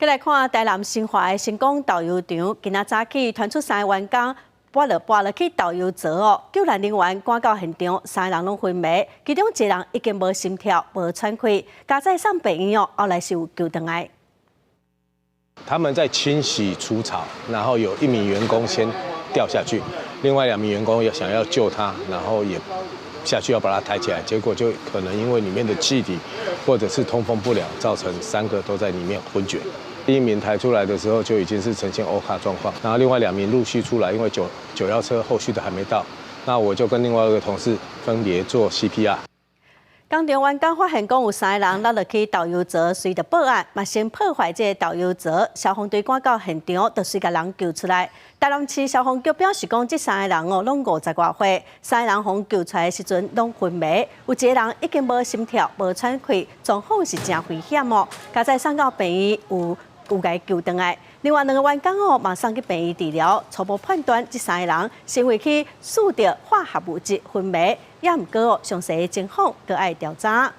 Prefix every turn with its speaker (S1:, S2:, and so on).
S1: 閣來看台南新華的成功豆油廠，今仔早起傳出三个員工跋落去豆油槽哦，救難人員趕到現場，三个人攏昏迷，其中一个人已經無心跳、無喘氣，佳哉送病院哦，後來是有救轉來。
S2: 他們在清洗除草，然後有一名員工先掉下去，另外兩名員工也想要救他，然後也下去要把他抬起來，結果就可能因為裡面的氣體或者是通風不良，造成三個都在裡面昏厥。第一名抬出來的時候就已經是呈現歐卡狀況，然後另外兩名陸續出來，因為991車後續的還沒到，那我就跟另外一個同事分別做 CPR。
S1: 工廠員工發現講有三個人落落去豆油槽，隨著報案，嘛先破壞這個豆油槽。消防隊趕到現場，就隨共人救出來。台南市消防局表示講，這三個人哦，攏50外歲，三個人予救出來的時陣攏昏迷，有一個人已經無心跳、無喘氣，狀況是誠危險哦。佳哉送到病院有共救轉來。另外兩個員工哦，嘛送去病院治療，初步判斷這三個人是因為去嗅著化學物質昏迷，也毋過哦，詳細的情況閣愛調查。